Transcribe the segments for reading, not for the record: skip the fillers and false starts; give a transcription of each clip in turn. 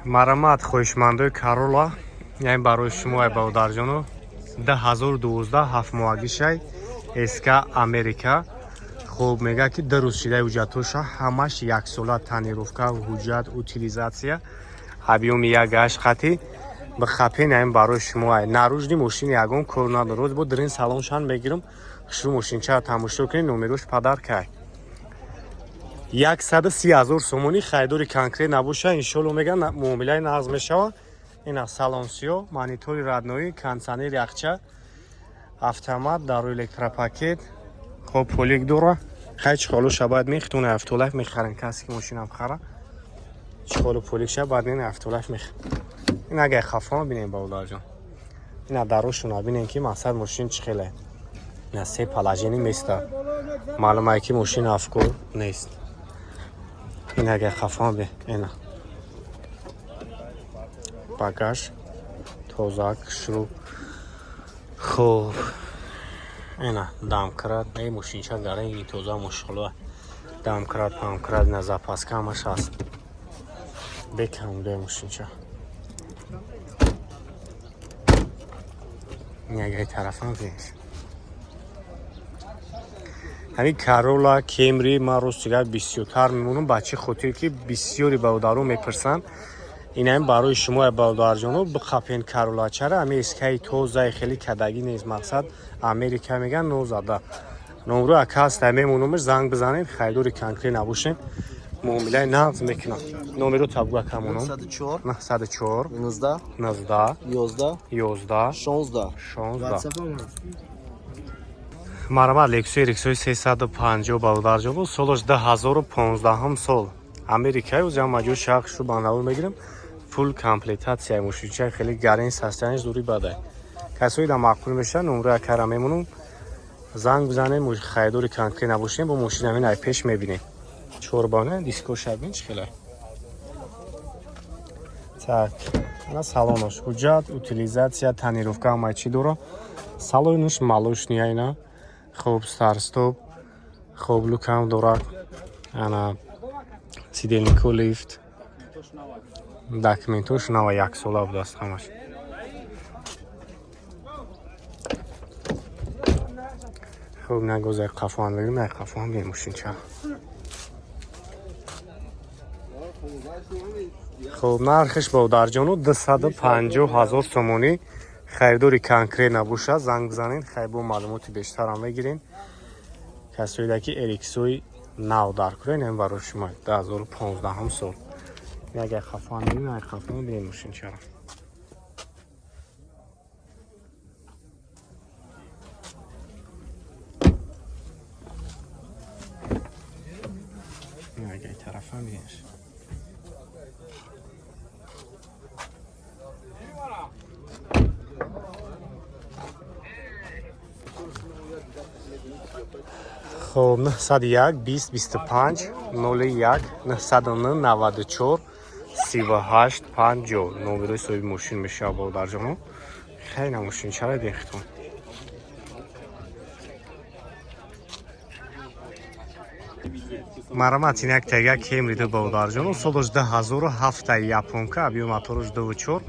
Марамат, хоҳишмандои Карола, яъне барои шумо, ай бародарҷоно, 2012, ҳафтмоҳагишай, СК, Америка. Хуб, мега ки 2 рӯз шидаи, ҳуҷҷатоша ҳамаш яксола, тонировка, ҳуҷҷат, утилизация, объёми 1,8 хати бихапен. Айн барои шумо ай. Наружный мошини ягон кор надор. Роз бо дрин салоншан мегирам, хушрӯ мошинчаро тамошо кунед. Номерош падаркай. 130 000 сомонӣ. Харидори конкрет набоша, иншолло, меган, муомилаи нағз мешава. Ина салонсиё, монитори родной, кондиционер, яхча, автомат, дару электропакет. Хоб, полик дора. Хай, чхолу шабад мехтуна автолайф мехарен. Касе ки мошинам хара, чхолу полик ша, баъд ин автолайф мех. Ин агар хафон бинем, бародарҷон, ина дарошуна бинем, ки мақсад мошин чӣ хеле. Ина се положение места, маълумае ки мошин афкор нест. Ин агар хафон би, ина багаж тоза, шурӯ. Хуб, ина домкрат. Эй, мошинча гаранги тоза, мошалла. Домкрат, памкрат, ина запаска ҳамаш ҳаст. Бекамуда мошинча. Ин агари тарафам бинед, ҳамин Карола, Кемри ман рости гап бисёртар мемонам. Ба чӣ хотир ки бисёри бародарон мепурсанд. Инаим барои шумо, бародарҷоно, бихапен Карола. Чара? Ҳамин СКи тозаи, хеле кадагӣ нест, мақсад Америка меган, нозада. Номрӯ ака ҳаста, мемонумш, занг бизанед. Харидори конкрет набошем, муомилаи нағз мекунам. Номеро табгу, акамоном. 904 904 19 19 11 11 16. 16. WhatsApp ам ҳаст. Марҳамат, Лексуси RX 350, бародарҷон, солаш 2015 сол, Америкаи. Ӯзиам маҷӯ шахшу ба навор мегирам. Фулл комплектация мошинча, хеле гарен, состояниш дури бадай. Касои да маъқул мешавад, номрои акара мемонам, занг бизанем. Харидори конкрет набошем, бо мошин ҳамин ай пеш мебинем. Чорбана дискоша бин, чӣ хеле. Так, на салонош ҳуҷҷат, утилизация, тонировка, ҳамаи чӣ дора. Салонаш молочный айна. Хуб, старт-стоп, хуб, люкам дорад, ана сидельнико, лифт. Документош нава, яксола будааст ҳамаш. Хуб, нагозай қафоам бигирем, як қафоам бинем мошинча. Хуб, нархиш, бародарҷону, 250 000 сомонӣ. Харидори конкрет набошад, занг бизанед. Хай, бо маълумоти бештарам мегирем. Касоида ки RX-ои нав дар кунед, ин барои шумо, 2015 сол. Агар хафан бинем, агар хафан бинем мошинчаро. Агар тарафам бинеш. Хоб, 901 20 25 01, 909 94 38 50 номерои соҳиби мошин мешавад, бародарҷоно. Хеле мошин чара дехтон. Марамат, ин як тега Кемри ду, бародарҷоно, солаш 2007, японка, объём мотораш 2,4,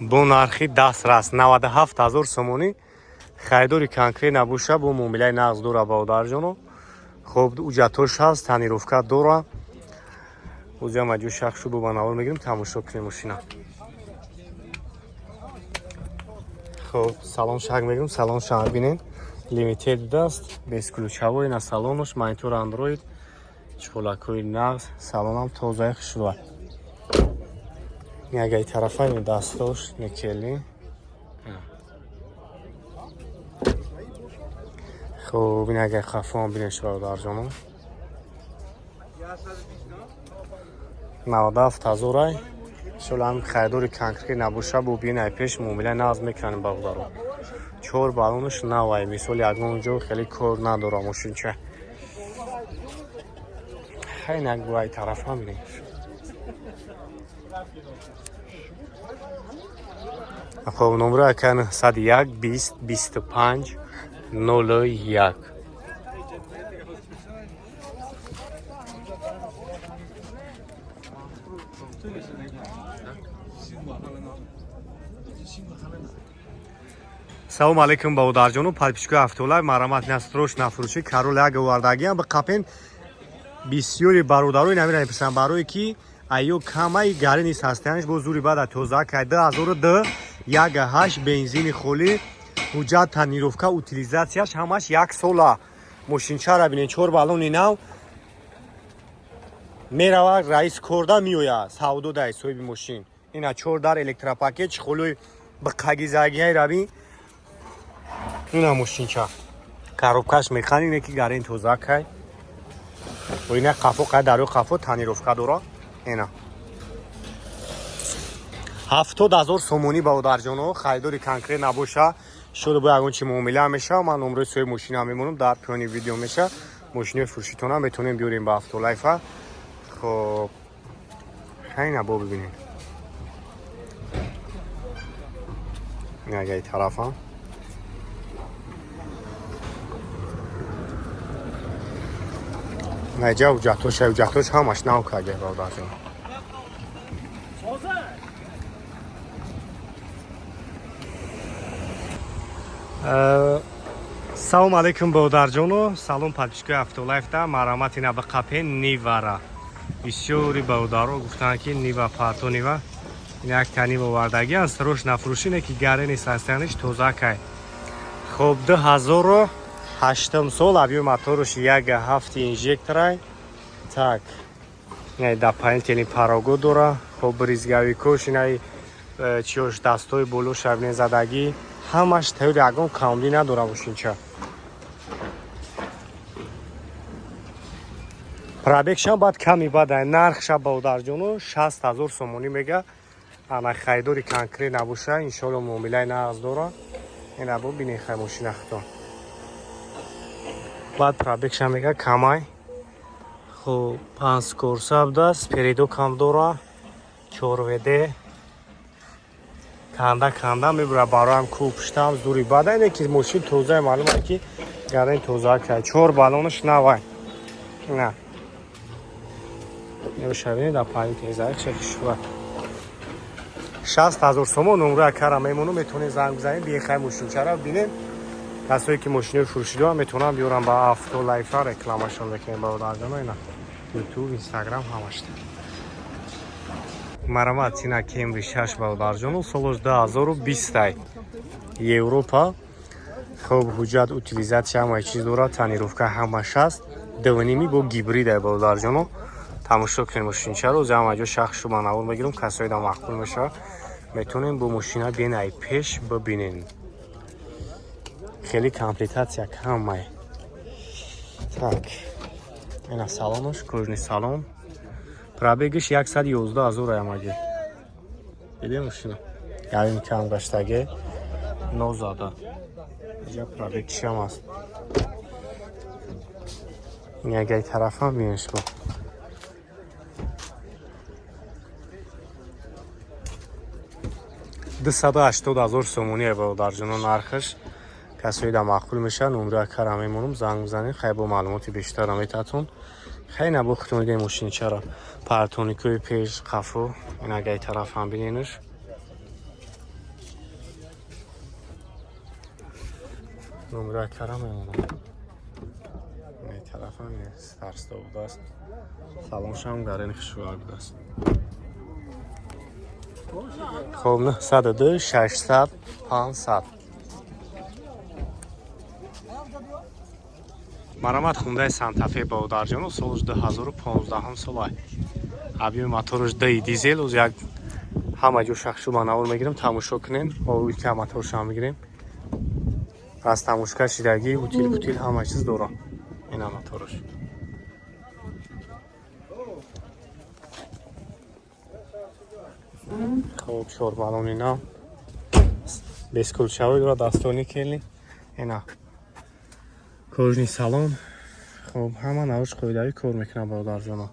бо нархи дастрас 97 ҳазор сомонӣ. Харидори конкрет набоша, бо муомилаи нағз дора, бародарҷоно. Хуб, ҳуҷҷатош ҳаст, тонировка дора. Ӯзиам аҷӯ шахшу бо банавор мегирем, тамошо кунем мошина. Хуб, салон шак мегирем, салон шак бинен, лимитед будааст, бесключевой на салонош, монитор андроид, чолакҳои нағз, салонам тозаи хушрӯа. Ягаи тарафа дастош никели. Хуб, ин агар хафон бинеш, бародарҷоно, 97 ҳазорай. Иншолла, ҳам харидори конкрет набоша, бо бинай пеш муомила нағз мекунанд, бародаро. Чор баллонаш навай, мисол, ягон ҷо хеле кор надора мошинча. Хай, нагӯай тарафа бинеш. Хоб, номро ака 901 20 25 01. Салом алейкум, бародарҷону подписчикои Автолайв. Марҳамат, настройка нафурӯшӣ Королла як овардагиам ба қапен. Бисёри бародарои намира мепурсанд, барое ки айё камаи гари нист ҳастиянш бо зури бада тоза кай 2002, 1,8 бензини холӣ, ҳуҷҷат, тонировка, утилизатсияш ҳамаш як сола. Мошинчара бинен, чор баллони нав, меравад раис корда, меояд савдо дай соҳиби мошин. Ина чор дар, электропакет, чехолои биқагизагиҳаи раби. Ина мошинча, коробкаш механине ки гарин тоза кай. Ина қафо қай, дарои қафо тонировка дора. Ина 70 000 сомонӣ, бародарҷоно. Харидори конкрет набоша, шуда бо ягон чи муомила меша. Ман номрои соҳиби мошина мемонам, дар поёни видео меша. Мошинои фурӯшитона метавонем биёрем ба Автолайфа. Хоб, хайна бо бибинем агаи тарафам. Наҷа ҳуҷҷатош, ҳуҷҷатош ҳамаш нав карда, бародарҷон. Салом алейкум, бародарҷоно, салом подписчикои Автолайфта. Марҳамат, ина ба қапен Нивара. Бисёри бародаро гуфтанд, ки Нива парто, Нива. Ин як та Нива овардагӣ аст, рош нафурӯшӣ, не ки гарени состояниш тоза кай. Хоб, 2008 сол, объёми моторуш 1,7, инжекторай. Так, инай дополнительный парого дора. Хоб, брызговикош, инай чиёш, дастои боло шабне задагӣ, ҳамаш тайёр, ягон камбӣ надора мошинча. Пробегшам баъд ками бадай. Нархша, бародарҷоно, 60 000 сомонӣ мега. Ана харидори конкрет набоша, иншоалло муомилаи нағз дора. Ина бубинед, хай мошина худтон. Баъд пробегша мега камай. Хуб, панҷ скорса будааст, передок ҳам дора, 4 ВД, канда канда мебура, бароям кӯ пуштам зури бада. Ине ки мошин тозаи, маълум ае ки гарани тоза кард, чор баллонаш навай. На небошавини дар паҳни тезаи шехшува. 60 000 сомон. Номрои акара мемонум, метавонед занг бизанед, биехай мошинчара бинем. Касое ки мошинои фурӯшӣ доранд, метавонанд биёранд ба Автолайфа, рекламашон мекунем, бародарҷоно. Ина Ютуб, Инстаграм, ҳамашта. Марҳамат, ина Кемри 6, бародарҷоно, солош 2020, Европа. Хуб, ҳуҷҷат, утилизатсия, ҳамаи чиз дорад, тонировка ҳамаш аст, дувними бо гибрида, бародарҷоно. Тамошо кунем мошинчаро. Ози ҳама ҷо шахшу ба навор мегирам. Касое да маъқул мешавад, метавонем бо мошина биен, ай пеш бибинен. Хеле комплектатсия камай. Так, ина салонош, кожаный салон. Пробегиш 111 000 аямаги. Дидем, мошина ярим кам гаштаге, нозада. Иҷа пробегишам аст. Ин ягай тарафам бинеш бо. 280 000 сомонӣ, бародарҷоно, нархаш. Касое да маъқул мешавад, номрои акара мемонам, занг бизанед, хай бо маълумоти бештара метатон. Хай набо худтон дидем мошинчаро, парктроникои пеш, қафо. Ин агаи тарафам биненаш. Номрои акара мемонам. Ин тарафам старсто будааст, салоншам гарени хушвар будааст. Хоб, 902 600 500. Марҳамат, Хундай Сантафе, бародарҷоно, солш 2015 солай, объёми моторш ди дизел. Оз як ҳама ҷо шахшу ба навор мегирем, тамошо кунем. Ка моторшам мегирем, аз тамошка шидагӣ, утил путил, ҳама чиз дора. Ина моторш. Хоб, чорбалон ина бесключевой дора, дастони келни. Ина кожаный салон. Хоб, ҳама навош қоидавӣ кор мекунад, бародарҷоно.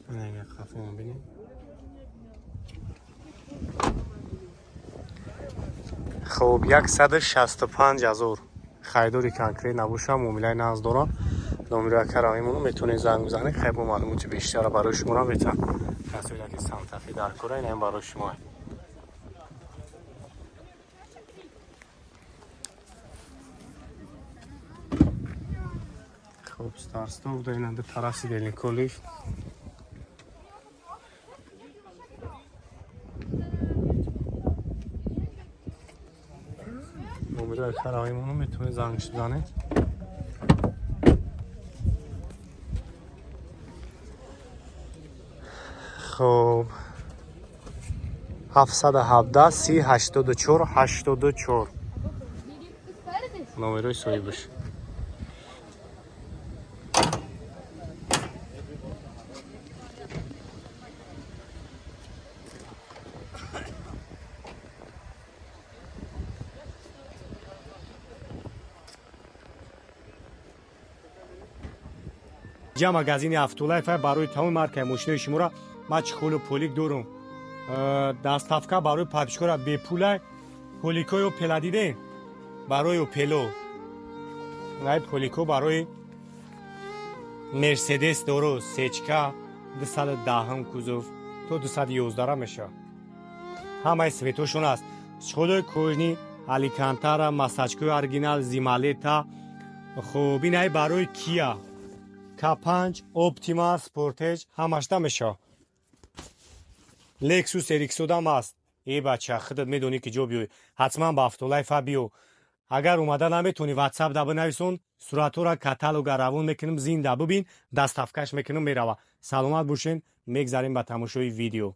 Ина қафома бинем. Хоб, 165 000. Харидори конкрет набоша, муомилаи нағз дорам. Номеро акара мемонам, метавонед занг бизанед, хай бо маълумоти бештара барои шуморо метавон. Касое ки Сантафе дар кора, ин барои шумо. Хуб, старт-стоп да, ин ду тараф сидельнико лифт. Номеро акара мемонам, метавонед занг бизанед. Хуб, 717 30 84 84 номерои соҳибаш. Ҷа магазини Автолайф барои тамоми маркаи мошинои шуморо ман чехолу полик дорум. Доставка барои подписчикора бепулай. Поликои Опела дидем? Барои Опело. Най полико барои Мерседес дору, сечка 210 кузов то 211 меша. Ҳамаи цветошон аст. Чехолои кожаный, алькантара, масачкои оригинал, зималета. Хуб, инай барои Киа К5, Оптима, Спортеҷ ҳамашда меша. Lexus RX-одам аст. Э бача, худат медонӣ ки ҷо биёй. Ҳатман ба Автолайфа биё. Агар омада наметонӣ, WhatsApp да бинависон, суратҳоро, каталога равон мекунем, зинда бибин, доставкаш мекунем, мерава. Саломат бошен, мегзарем ба тамошои видео.